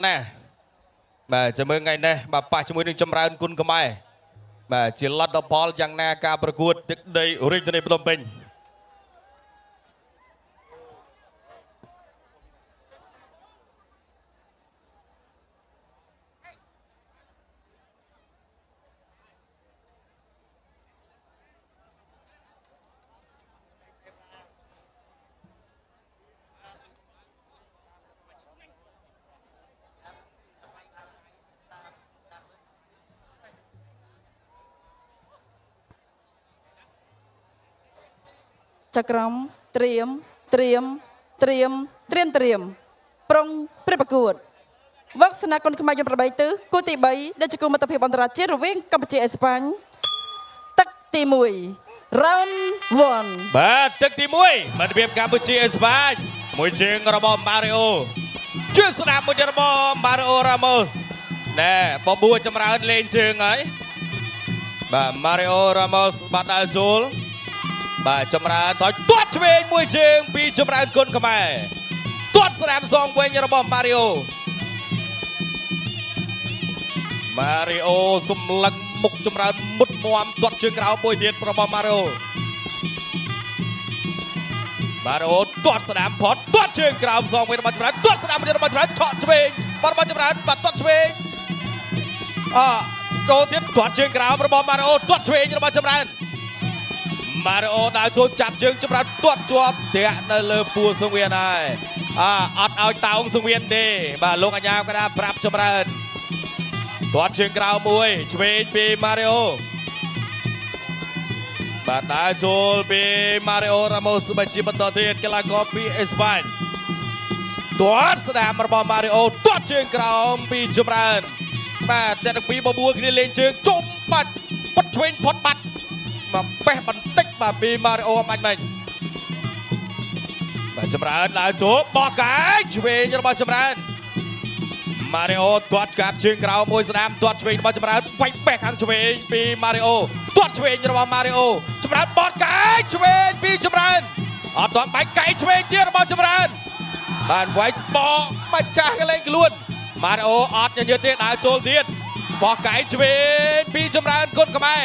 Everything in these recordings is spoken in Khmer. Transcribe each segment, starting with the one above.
ណាបាទចាំមើលថ្ងៃនេះបាទប៉ះជាមួយនឹងចម្រើនគុណខ្មែរបាទជាលទ្ធផលយ៉ាងណាការប្រកួតទឹកដីរាជធានីភ្នំពេញ ចក្រមត្រៀមត្រៀមត្រៀមត្រៀមត្រៀមប្រុងព្រឹប្រកួតវឹកសនាគុណខ្មែរយន្ត8ទិសគូទី3ដែលជាគូមិត្តភាពអន្តរជាតិរវាងកម្ពុជាអេស្ប៉ាញទឹកទី1 round 1 បាទទឹកទី1មិត្តភាពកម្ពុជាអេស្ប៉ាញមួយជើងរបស់ម៉ារីអូជើងស្ដាំមួយរបស់ម៉ារីអូរ៉ាម៉ូសណែបបួចម្រើនលេងជើងហើយបាទម៉ារីអូរ៉ាម៉ូសបាទដើរចូលបាទចម្រើនតទាត់ឆ្វេងមួយជើងពីចម្រើនគុណខ្មែរទាត់ស្ដាំសងវិញរបស់ម៉ារីអូម៉ារីអូសម្លឹងមុខចម្រើនមុតមមទាត់ជើងក្រោមមួយទៀតរបស់ម៉ារីអូម៉ារីអូទាត់ស្ដាំផុតទាត់ជើងក្រោមសងវិញរបស់ចម្រើនទាត់ស្ដាំមួយរបស់ចម្រើនឆក់ឆ្វេងរបស់ចម្រើនបាទទាត់ឆ្វេងអចូលទៀតទាត់ជើងក្រោមរបស់ម៉ារីអូទាត់ឆ្វេងរបស់ចម្រើនម៉ារីអូដើរចូលចាប់ជើងចម្រើនទាត់ជាប់ធាក់នៅលើពួរសង្វៀនហើយអត់ឲ្យតោងសង្វៀនទេបាទលោកអាញាកដាប្រាប់ចម្រើនទាត់ជើងក្រៅមួយឆ្វេងពីម៉ារីអូបាទដើរចូលពីម៉ារីអូរ៉ាម៉ូសបើជាបន្តទៀតកីឡាករពីអេស្ប៉ាញទាត់ស្ដាំរបស់ម៉ារីអូទាត់ជើងក្រោមពីចម្រើនបាទតែទាំងពីរបបួលគ្នាលេងជើងជុំបាច់ពុតឆ្វេងផុតបាត់មកបេះបន្តិចបាទពីម៉ារីអូអមាញ់មិញបាទចម្រើនដើរចូលបោះកែងឆ្វេងរបស់ចម្រើនម៉ារីអូទាត់កាប់ជើងក្រោមមួយស្ដាំទាត់ឆ្វេងរបស់ចម្រើនបាញ់បេះខាងឆ្វេងពីម៉ារីអូទាត់ឆ្វេងរបស់ម៉ារីអូចម្រើនបត់កែងឆ្វេងពីចម្រើនអត់ទាន់បាញ់កែងឆ្វេងទៀតរបស់ចម្រើនបានវាយបកម្ចាស់កលែងខ្លួនម៉ារីអូអត់ញញើតទេដើរចូលទៀតបោះកែងឆ្វេងពីចម្រើនគុណខ្មែរ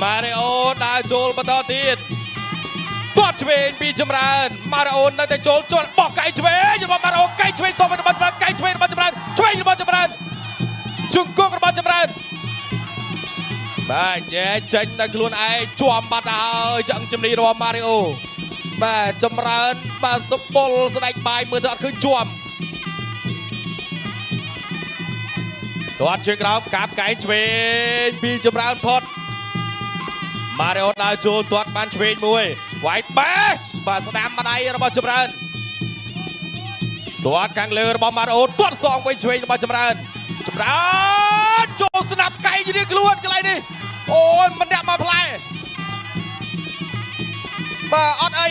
ម៉ារីអូដើរចូលបន្តទៀតទាត់ឆ្វេងពីចម្រើនម៉ារីអូនៅតែចូលជន់បោះកែងឆ្វេងរបស់ម៉ារីអូកែងឆ្វេងសុំរបស់ចម្រើនកែងឆ្វេងរបស់ចម្រើនឆ្វេងរបស់ចម្រើនជង្គង់របស់ចម្រើនបាទញែចេញដល់ខ្លួនឯងជាប់បាត់ហើយឆ្អឹងជំនីរបស់ម៉ារីអូបាទចម្រើនបាទសបុលស្ដាច់បាយមើលទៅអត់ឃើញជាប់ទាត់ជើងក្រោមកាប់កែងឆ្វេងពីចម្រើនផុតម៉ារីអូដើរចូលទាត់បានឆ្វេងមួយវាយបេះបាទស្ដាំម្ដាយរបស់ចម្រើនទាត់ខាងលើរបស់ម៉ារីអូទាត់សងវិញឆ្វេងរបស់ចម្រើនចម្រើនចូលស្នាប់កែងរៀងខ្លួនកន្លែងនេះអូយម្នាក់មកផ្លែបាទអត់អី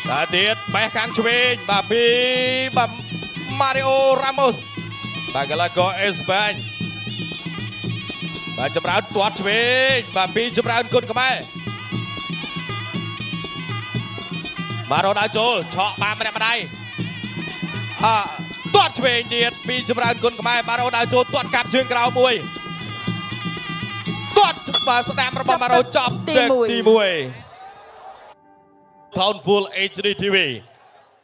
បាទទៀតបេះខាងឆ្វេងបាទពីបាទម៉ារីអូរ៉ាម៉ូសបាទកីឡាករអេស្ប៉ាញបាទចម្រើនទាត់ឆ្វេងបាទពីចម្រើនគុណខ្មែរបាទរត់ដល់ចូលឆក់បានម្នាក់ម្ដាយអទាត់ឆ្វេងទៀតពីចម្រើនគុណខ្មែរបាទរត់ដល់ចូលទាត់កាប់ជើងក្រៅមួយទាត់បាទស្ដាំរបស់បាទរត់ចប់ទី1 Town Full HD TV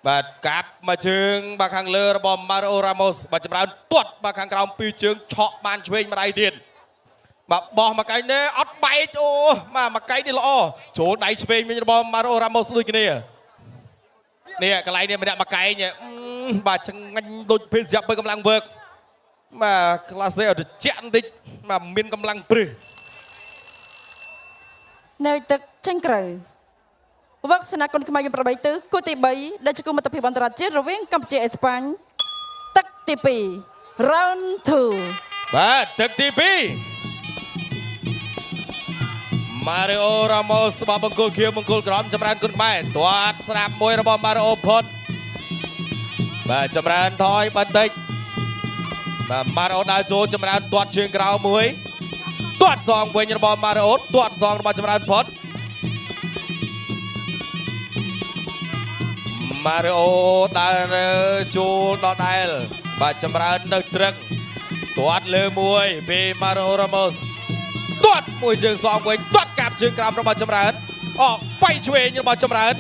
បាទកាប់មកជើងបាទខាងលើរបស់ម៉ារីអូរ៉ាម៉ូសបាទចម្រើនទាត់បាទខាងក្រោមពីរជើងឆក់បានឆ្វេងម្ដាយទៀតបាទបោះមកកែងនេះអត់បែកអូបាទមកកែងនេះល្អចូលដៃឆ្វេងវិញរបស់ម៉ារីអូរ៉ាម៉ូសដូចគ្នានេះកន្លែងនេះម្នាក់មកកែងបាទឆ្ងាញ់ដូចភេសជ្ជៈបើកម្លាំងវើកបាទក្លាសេឲ្យត្រជាក់បន្តិចបាទមានកម្លាំងព្រឹសនៅទឹកចេញក្រៅវឹកសនាគុណខ្មែរយន្ត8ទិសគូទី3ដែលជាគូមិត្តភាពអន្តរជាតិរវាងកម្ពុជាអេស្ប៉ាញទឹកទី2 round 2 បាទទឹកទី2ម៉ារីអូរ៉ាម៉ូសបាទបង្គោលខៀវបង្គោលក្រមចម្រើនគុណខ្មែរទាត់ស្ដាប់មួយរបស់ម៉ារីអូផុតបាទចម្រើនថយបន្តិចបាទម៉ារីអូដើរចូលចម្រើនទាត់ជើងក្រៅមួយទាត់សងវិញរបស់ម៉ារីអូទាត់សងរបស់ចម្រើនផុត ម៉ារីអូដើរចូលដល់ដែលបាទចម្រើននៅត្រឹងទាត់លើមួយពីម៉ារីអូរ៉ាម៉ូសទាត់មួយជើងសងវិញទាត់កាប់ជើងក្រោមរបស់ចម្រើនអបៃឆ្វេងរបស់ចម្រើន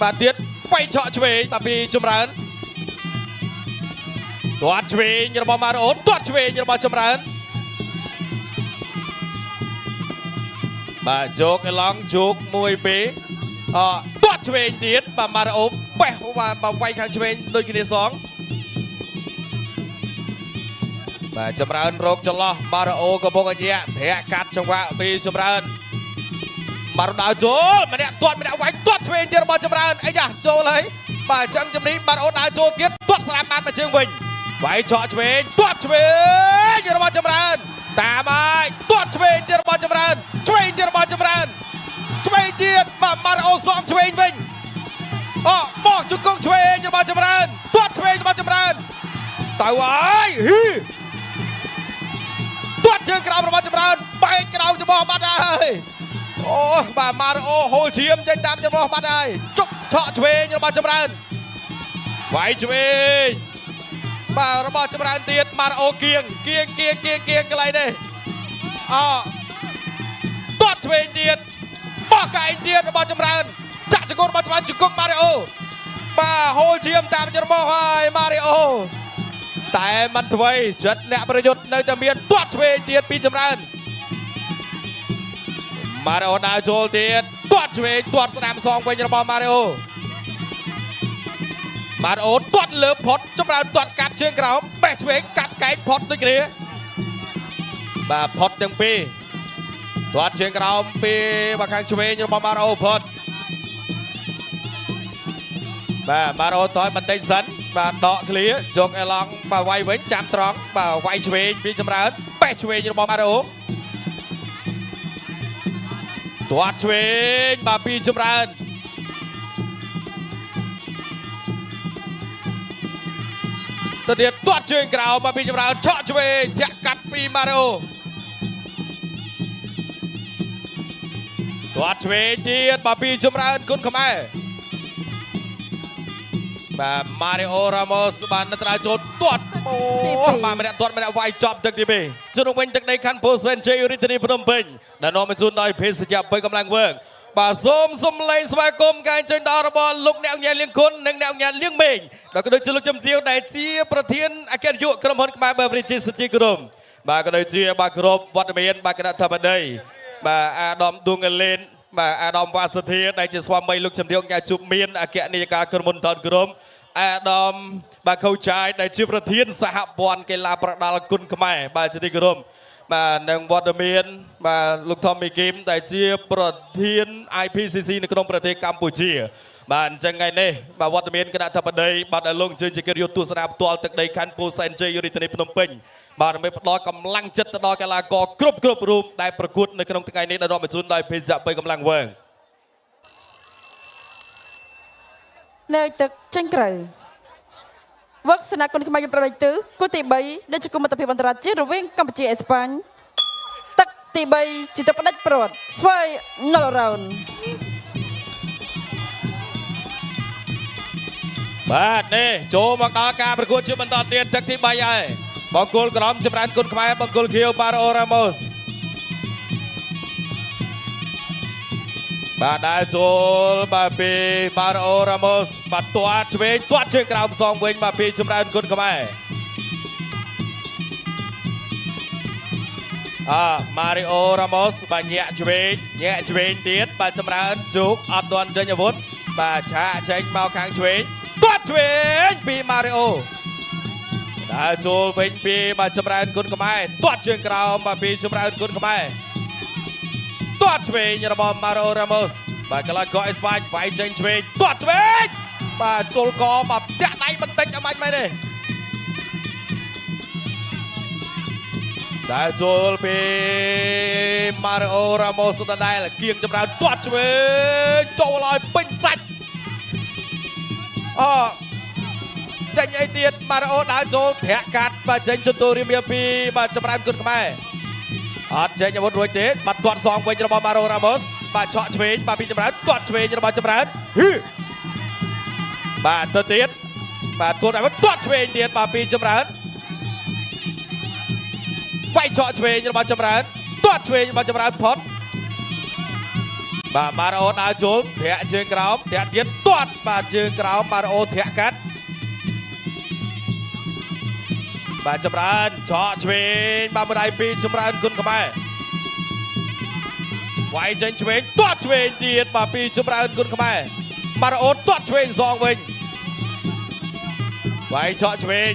បាទទៀតបៃឆក់ឆ្វេងបាទពីចម្រើនទាត់ឆ្វេងរបស់ម៉ារីអូទាត់ឆ្វេងរបស់ចម្រើនបាទជោគអេឡង់ជោគ1 2អទាត់ឆ្វេងទៀតបាទម៉ារីអូបេះបាទវាយខាងឆ្វេងដូចគ្នាសងបាទចម្រើនរោគចន្លោះម៉ារីអូកំពុងអញ្ញាធាក់កាត់ចង្វាក់ពីចម្រើនបាទដើរចូលម្នាក់ទាត់ម្នាក់វាយទាត់ឆ្វេងទៀតរបស់ចម្រើនអីចាចូលហើយបាទអញ្ចឹងជំនេះបាទអូដើរចូលទៀតទាត់ស្រាប់បានមកជើងវិញវាយឆក់ឆ្វេងទាត់ឆ្វេងរបស់ចម្រើនតាមហើយទាត់ឆ្វេងទៀតរបស់ចម្រើនឆ្វេងទៀតរបស់ចម្រើនឆ្វេងទៀតបាទម៉ារីអូសងឆ្វេងវិញអបោកជង្គង់ឆ្វេងរបស់ចម្រើនទាត់ឆ្វេងរបស់ចម្រើនទៅហើយហ៊ីទាត់ជើងក្រោមរបស់ចម្រើនបែកក្រោមច្រមុះបាត់ហើយអូបាទម៉ារីអូហូរឈាមចេញតាមច្រមុះបាត់ហើយជុកឆក់ឆ្វេងរបស់ចម្រើនវាយឆ្វេងបាទរបស់ចម្រើនទៀតម៉ារីអូគៀងគៀងគៀងគៀងគៀងកន្លែងនេះអទាត់ឆ្វេងទៀតបោះកែងទៀតរបស់ចម្រើនចាក់ជង្គង់របស់ចម្រើនជង្គង់ម៉ារីអូបាទហូរឈាមតាមច្រមុះហើយម៉ារីអូតែមិនថ្វីចិត្តអ្នកប្រយុទ្ធនៅតែមានទាត់ឆ្វេងទៀតពីចម្រើនម៉ារីអូដើរចូលទៀតទាត់ឆ្វេងទាត់ស្ដាំសងវិញរបស់ម៉ារីអូម៉ារីអូទាត់លើផុតចម្រើនទាត់កាប់ជើងក្រោមបេះឆ្វេងកាប់កែងផុតដូចគ្នាបាទផុតទាំងពីរទាត់ជើងក្រោមពីបាទខាងឆ្វេងរបស់ម៉ារីអូផុតបាទម៉ារីអូតយបន្តិចសិនបាទដកឃ្លាយកអេឡង់បាទវាយវិញចាំត្រង់បាទវាយឆ្វេងពីចម្រើនបេះឆ្វេងរបស់ម៉ារីអូទាត់ឆ្វេងបាទពីចម្រើនទៅទៀតទាត់ជើងក្រោមបាទពីចម្រើនឆក់ឆ្វេងធាក់កាត់ពីម៉ារីអូទាត់ឆ្វេងទៀតបាទពីចម្រើនគុណខ្មែរបាទម៉ារីអូរ៉ាម៉ូសបាននៅត្រៅចូលទាត់អូបាទម្នាក់ទាត់ម្នាក់វាយចប់ទឹកទី2ជុំវិញទឹកដីខណ្ឌពោធិ៍សែនជ័យរាជធានីភ្នំពេញដែលនាំមកជូនដោយភេសជ្ជៈបីកម្លាំងវើងបាទសូមសំឡេងស្វាគមន៍ការអញ្ជើញដល់របស់លោកអ្នកអង្គញាលៀងគុណនិងអ្នកអង្គញាលៀងមេងដែលក៏ដូចជាលោកជំទាវដែលជាប្រធានអគ្គនាយកក្រុមហ៊ុនខ្មែរ Beverage សជាក្រុមបាទក៏ដូចជាបាទគ្រប់វត្តមានបាទគណៈធិបតីបាទអាដាមឌួងអេលេនបាទអាដាមវ៉ាសធាដែលជាស្វាមីលោកជំទាវអង្គញាជប់មានអគ្គនាយិកាក្រុមហ៊ុនតនក្រុមអាដាមបាទខូចាយដែលជាប្រធានសហព័ន្ធកីឡាប្រដាល់គុណខ្មែរបាទជាទីគោរពបាទនឹងវត្តមានបាទលោកថមមីគីមដែលជាប្រធាន IPCC នៅក្នុងប្រទេសកម្ពុជាបាទអញ្ចឹងថ្ងៃនេះបាទវត្តមានគណៈធិបតីបាទដែលលោកអញ្ជើញជាកិត្តិយសទស្សនាផ្ទាល់ទឹកដីខណ្ឌពោធិ៍សែនជ័យរាជធានីភ្នំពេញបាទដើម្បីផ្ដល់កម្លាំងចិត្តទៅដល់កីឡាករគ្រប់រូបដែលប្រកួតនៅក្នុងថ្ងៃនេះដែលនាំមកជូនដោយភេសជ្ជៈបីកម្លាំងវើងនៅទឹកចេញក្រៅវឹកសនាគុណខ្មែរយ8ទិសគូទី3ដែលជាគុំមិត្តភាពអន្តរជាតិរវាងកម្ពុជាអេស្ប៉ាញទឹកទី3ជាទឹកផ្ដាច់ព្រាត់ Final round បាទនេះចូលមកដល់ការប្រកួតជាបន្តទៀតទឹកទី3ហើយបង្គោលក្រមចម្រើនគុណខ្មែរបង្គោលខៀវបារអូរ៉ាម៉ូសបាទដើរចូលបាទពីបារអូរ៉ាម៉ូសបាទទាត់ឆ្វេងទាត់ជើងក្រោមសងវិញបាទពីចម្រើនគុណខ្មែរម៉ារីអូរ៉ាម៉ូសបាទញាក់ឆ្វេងញាក់ឆ្វេងទៀតបាទចម្រើនជោគអត់ទាន់ចេញអាវុធបាទឆាកចេញមកខាងឆ្វេងទាត់ឆ្វេងពីម៉ារីអូដើរចូលវិញពីបាទចម្រើនគុណខ្មែរទាត់ជើងក្រោមបាទពីចម្រើនគុណខ្មែរទាត់ឆ្វេងរបស់ម៉ារ៉ូរ៉ាម៉ូសបាទកីឡាករអេស្ប៉ាញវាយចេញឆ្វេងទាត់ឆ្វេងបាទជុលកបាទតាក់ដៃបន្តិចអមាញ់មែនទេដើរចូលពីម៉ារ៉ូរ៉ាម៉ូសដដែលគៀងចម្រើនទាត់ឆ្វេងចូលឲ្យពេញសាច់អចេញអីទៀតម៉ារ៉ូដើរចូលធាក់កាត់បាទចេញជន្ទូរៀមពីបាទចម្រើនគុណខ្មែរ អត់ចេញអាវុធរួចទេបាត់ទាត់សងវិញរបស់ម៉ារ៉ូរ៉ាម៉ូសបាទឆក់ឆ្វេងបាទពីចម្រើនទាត់ឆ្វេងរបស់ចម្រើនហ៊ឺបាទទៅទៀតបាទទាត់អាវុធទាត់ឆ្វេងទៀតបាទពីចម្រើនវាយឆក់ឆ្វេងរបស់ចម្រើនទាត់ឆ្វេងរបស់ចម្រើនផុតបាទម៉ារ៉ូដើរចូលធាក់ជើងក្រោមធាក់ទៀតទាត់បាទជើងក្រោមម៉ារ៉ូធាក់កាត់បាទចម្រើនឆក់ឆ្វេងបាទមួយដៃពីរចម្រើនគុណខ្មែរវាយចេញឆ្វេងទាត់ឆ្វេងទៀតបាទពីចម្រើនគុណខ្មែរម៉ារ៉ូទាត់ឆ្វេងសងវិញវាយឆក់ឆ្វេង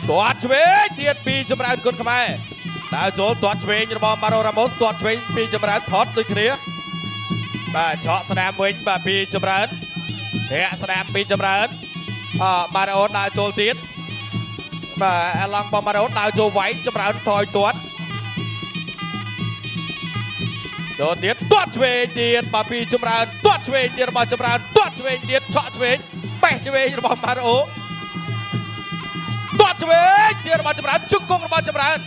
ទាត់ឆ្វេងទៀតពីចម្រើនគុណខ្មែរតើចូលទាត់ឆ្វេងរបស់ម៉ារ៉ូរ៉ាម៉ូសទាត់ឆ្វេងពីចម្រើនផុតដូចគ្នាបាទឆក់ស្នាមវិញបាទពីចម្រើនធាក់ស្នាមពីចម្រើនអម៉ារ៉ូដើរចូលទៀតបាទអាឡង់របស់ម៉ារ៉ូដើរចូលវាយចម្រើនថយទាត់ចូលទៀតទាត់ឆ្វេងទៀតបាទពីចម្រើនទាត់ឆ្វេងទៀតរបស់ចម្រើនទាត់ឆ្វេងទៀតឆក់ឆ្វេងបេះឆ្វេងរបស់ម៉ារ៉ូទាត់ឆ្វេងទៀតរបស់ចម្រើនជង្គង់របស់ចម្រើន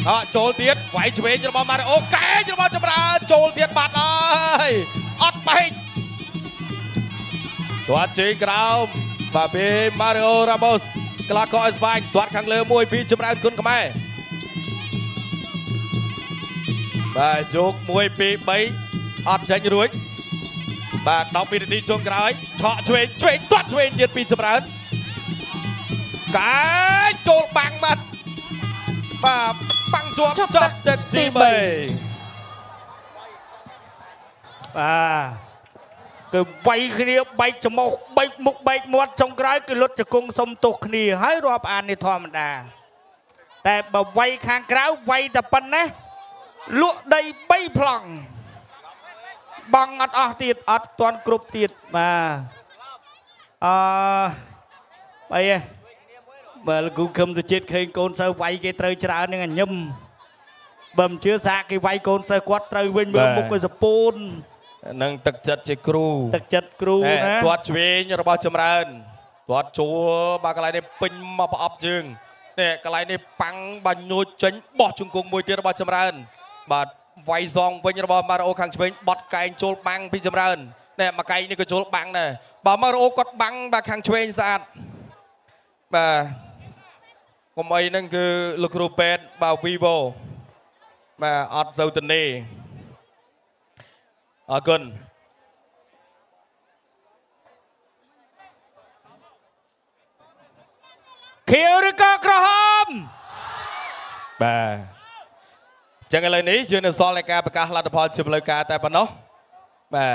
អចូលទៀតវាយឆ្វេងរបស់ម៉ារ៉ូកែងរបស់ចម្រើនចូលទៀតបាត់ហើយអត់បែកទាត់ជើងក្រោមបាទពីម៉ារីអូរ៉ាម៉ូសក្លាកអេស្ប៉ាញទាត់ខាងលើមួយពីចម្រើនគុណខ្មែរបាទជោគ1 2 3អត់ចេញរួចបាទ10វិនាទីចុងក្រោយឆក់ឆ្វេងឆ្វេងទាត់ឆ្វេងទៀតពីចម្រើនកែចូលបាំងបាត់បាទបាំងជាប់ចប់ទឹកទី3បាទគឺវាយគ្នាបែកច្រមុះបែកមុខបែកមាត់ចុងក្រោយគឺលុតជង្គង់សុំទោសគ្នាហើយរាប់អាននេះធម្មតាតែបើវាយខាងក្រៅវាយតែប៉ុណ្ណេះលក់ដី3ប្លង់បងអត់អស់ទៀតអត់ទាន់គ្រប់ទៀតបាទអអីបើលោកគ្រូខឹមទៅជាតិឃើញកូនសិស្សវាយគេត្រូវច្រើននឹងញឹមបើមិនជឿសាកគេវាយកូនសិស្សគាត់ត្រូវវិញមើលមុខឲ្យសពូននឹងទឹកចិត្តជាគ្រូទឹកចិត្តគ្រូណាទាត់ឆ្វេងរបស់ចម្រើនទាត់ជួបាទកន្លែងនេះពេញមកប្រអប់ជើងនេះកន្លែងនេះប៉ាំងបាទញួចចេញបោះជង្គង់មួយទៀតរបស់ចម្រើនបាទវាយសងវិញរបស់ម៉ារ៉ូខាងឆ្វេងបត់កែងចូលបាំងពីចម្រើននេះមួយកែងនេះក៏ចូលបាំងដែរបាទម៉ារ៉ូគាត់បាំងបាទខាងឆ្វេងស្អាតបាទកុំអីហ្នឹងគឺលោកគ្រូពេទ្យបាទវីវ៉ូបាទអត់សូវទៅនេះអរគុណខៀវឬក៏ក្រហមបាទចឹងឥឡូវនេះយើងនៅសល់នៃការប្រកាសលទ្ធផលជាផ្លូវការតែប៉ុណ្ណោះបាទ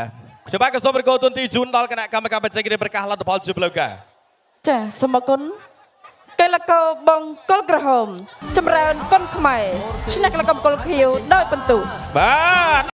ខ្ញុំបាទក៏សូមរកទូនទីជូនដល់គណៈកម្មការបច្ចេកទេសប្រកាសលទ្ធផលជាផ្លូវការចាសូមអរគុណកីឡាករបង្គោលក្រហមចម្រើនគុណខ្មែរឈ្នះកីឡាករបង្គោលខៀវដោយពិន្ទុបាទ